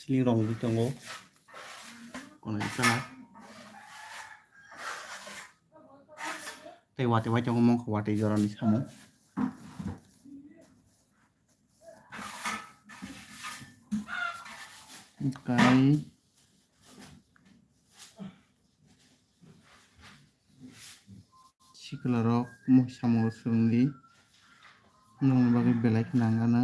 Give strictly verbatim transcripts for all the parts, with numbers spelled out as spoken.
Siling rong di tongo. Kono colour. Tei watwi bai tongo mongkha watwi jorani samung. Kai sikla rok mo samung rok swrwng di. Nokni bagwi belai kheno ang gana.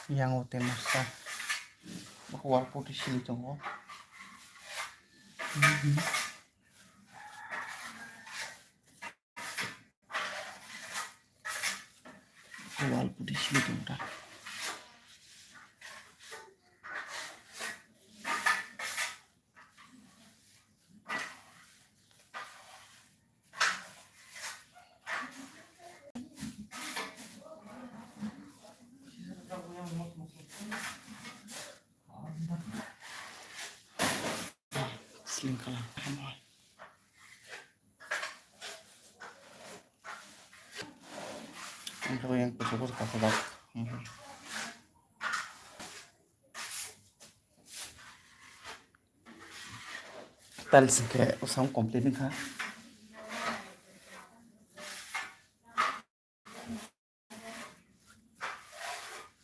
Yang o tei masa. Bokhe wal putty sili tongo. Wal putty sili tongo ta. Siling colour. Ang khe yang kuchuk kuchuk kakhajak. Tiles hwnkhe bwskango complete wngkha.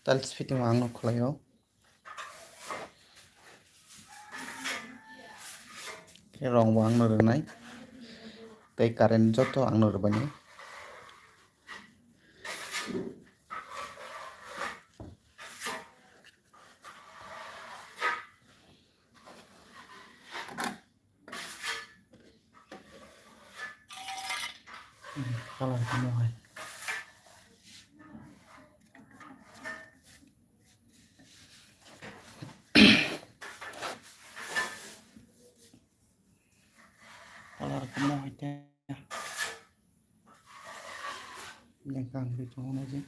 Tiles fitting o ang no khwlaio. Khe rong bo ang no rwnai. Tei current joto ang no rwbainai. Colour tamo hai. Colour tamo hai te. Yang kang di tong na je.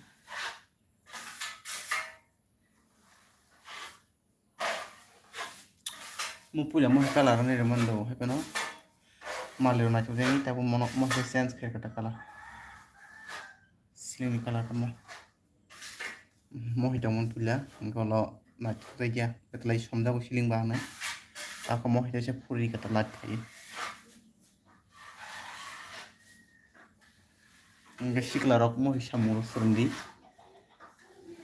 Mo puila mo colour ni rwmani do hai phano. Mali rok naithok jani tabuk mono mo khe change khe kwtal colour. Silingni colour mo. Mo hai tongmani puila hwnkhe ulo naithok jagya kwtal somjago siling ba hwnwi. Ako mo hai se phuri kwtal light khai. Hwnkhe sikla rok mo hai samung rok swrwng di.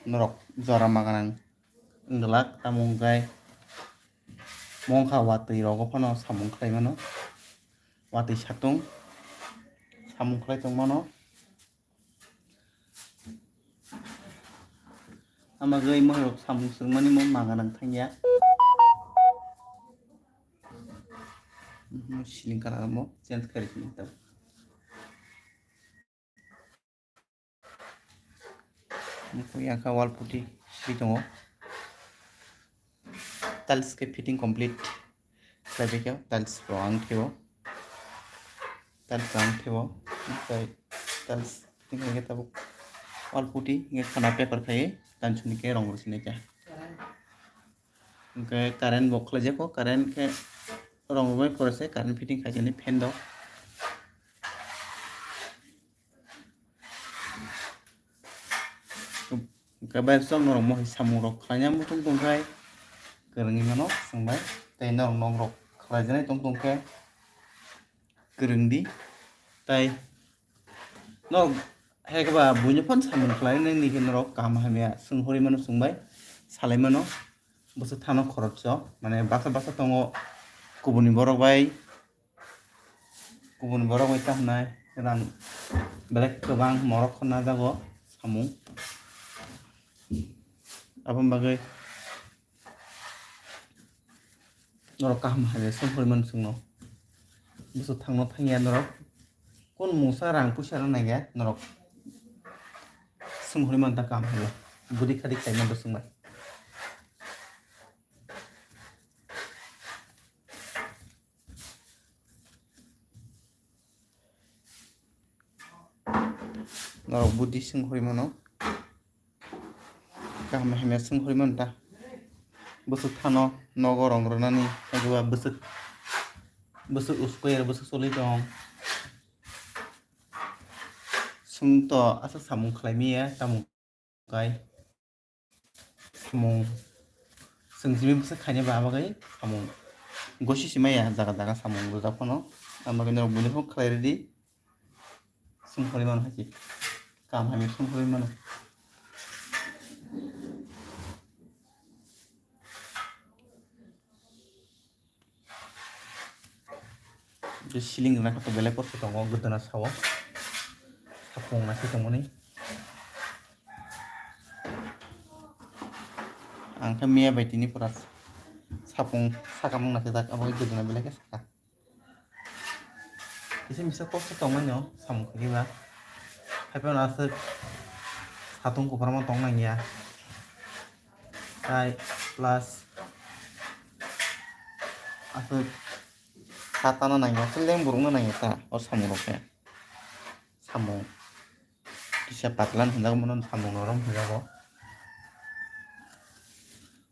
Norok jora ma gwnang. Wng glak, tamo hwnkhe mongkha watwi rogo phano samung khlai mano, watwi satung samung khlai tong mano. Ama gwi mohrok samung swrwngmani mo ma gwnang thangya. Siling colour mo change khairi sini tabuk. Nukho yang kha wall putty swi tongo. Tiles khe fitting complete khlai bai khe tiles rok ang thebo. Tiles rok ang thebo. Tei tiles fitting khe tabuk wall putty hwnkhe khana paper khai tansuni khe rong rw sinai kha. Hwnkhe current bo khlai jako, current khe rong rwbai pore se current fitting khai sini fan rok. Hwnkhe bai chwng norok mohai samung rok khlaina muchung tongkhai kwrwngwi mano chwng bai tei norok nok rok khlaijaknai tong tongkhe kwrwngdi tei norok hai khe ba buino phano samung khlainani hwnkhe norok kaham hamya swng hori mano chwng bai salai mano bwswk thano khoroksa mane baksa baksa tongo kubuni borok bai. Kubun borok bai ta hwnai rang belai kwbang morok khorna jago samung. Aboni bagwi norok kaham hamya song hori mano chwngno. Bwswk thangno thangya norok. Kun mungsa rang puisa rw naiya norok. Song hori manta kaham hamya. Budi khadi khlaimano chwngbai. Norok budi swng hori mano. Kaham hamya swng hori mano ta. Bwswk thano nogo rong rwnani, abo bwswk, bwswk uskoi aro bwswk choli tong. Swng to aswk samung khlai maya, tamo kai. Samung swng simi bwswk khaina ba bagwi samung gosi si maya, jaga jaga samung rwjak phano. Amo khe norok buino phone khlai rwdi. Swng hori mano hai se. Kaham hamya swng hori mano. Je ceiling rwna khe belai kosto tongo, gwdana sao. Sapung nasi tongmani. Ang khe miya bai tini pura sapung saka mung nasi jak, abo gwdana belai khe saka. Kisa misa kosto tongmani no samung khe ba. Haiphano aswk satung kwbangma tong nangya. Tai plus aswk sa tana nangya, aswk leng burukno nangya ta o samung rok khe. Samung kisa patla hinjago, mono samung norom hinjago.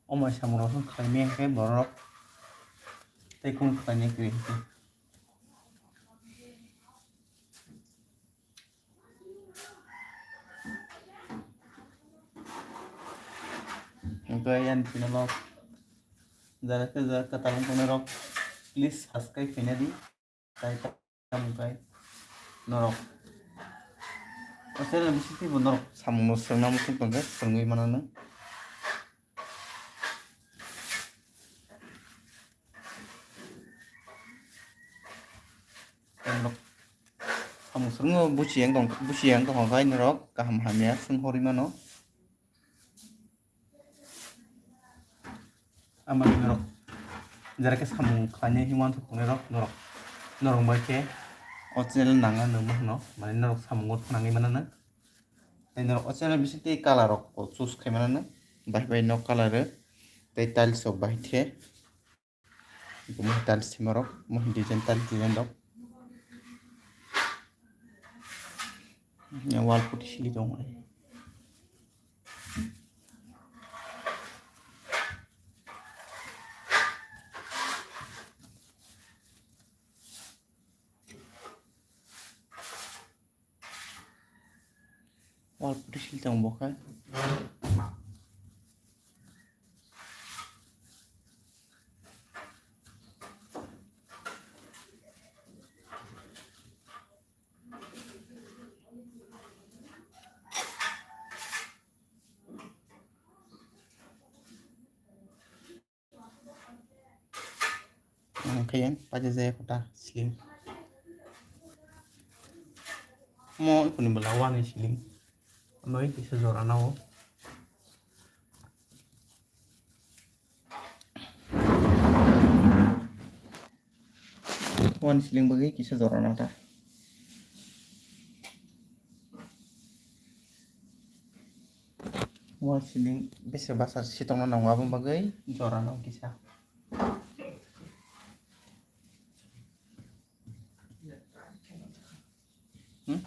O mai samung rok khlai maya khe borok tei kung khlainai kwrwi hinkhe. Hwnkhe yang channel o jara khe jara kwtal wng tongnai rok, please subscribe khaina di. Tai tamo kai norok o channel bisingtwi bo norok samung no swrwngna muchung tongkhe swrwngwi mananw. Norok samung swrwngo buchiyang tong, buchiyang tongkha kai norok kaham hamya swng horwi mano. Amoni norok jara khe samung khlainai hwnwi uansuk tongnai rok norok, norok bai khe o channel nangna nangma hwno, mane norok samungo thanangwi mananw. Tei norok o channel bisingtwi color rok choose khai mananw, bai bai nok color tei tiles rok bai khe. Bo mo tiles thima rok, mo design tiles design rok. Ya wall putty sili tongo. Wall putty sili tongo bo khe. Ang khe yang paja jaya kota sling. Mo ikuni bwla wani sling. Amai kisa jora nao. Wani sling bagwi kisa jora nata. Wani sling bese basa sitongno nango, aboni bagwi jora no kisa. Hmm?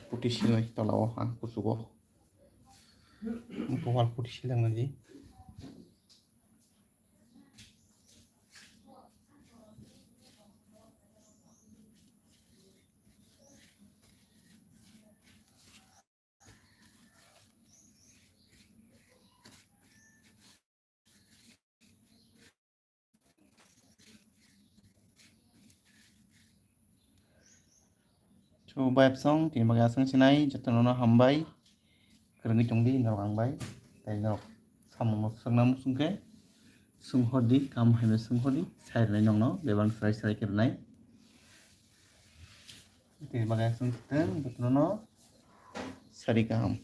Putty silnai tola o ang kuchugo. Wall putty silang nai di. So, bai bwsong, tini bagwi aswk sinai, jotono no hambai. Kwrwngwi tongdi norok ang bai. Tei norok samung no swrwngna muchung khe, swng hordi, kam hai bai swng hordi, sai rwnai nokno, bebak swrai swrai khe rwnai. Tini bagwi aswk thwng, jotono no sari kaham.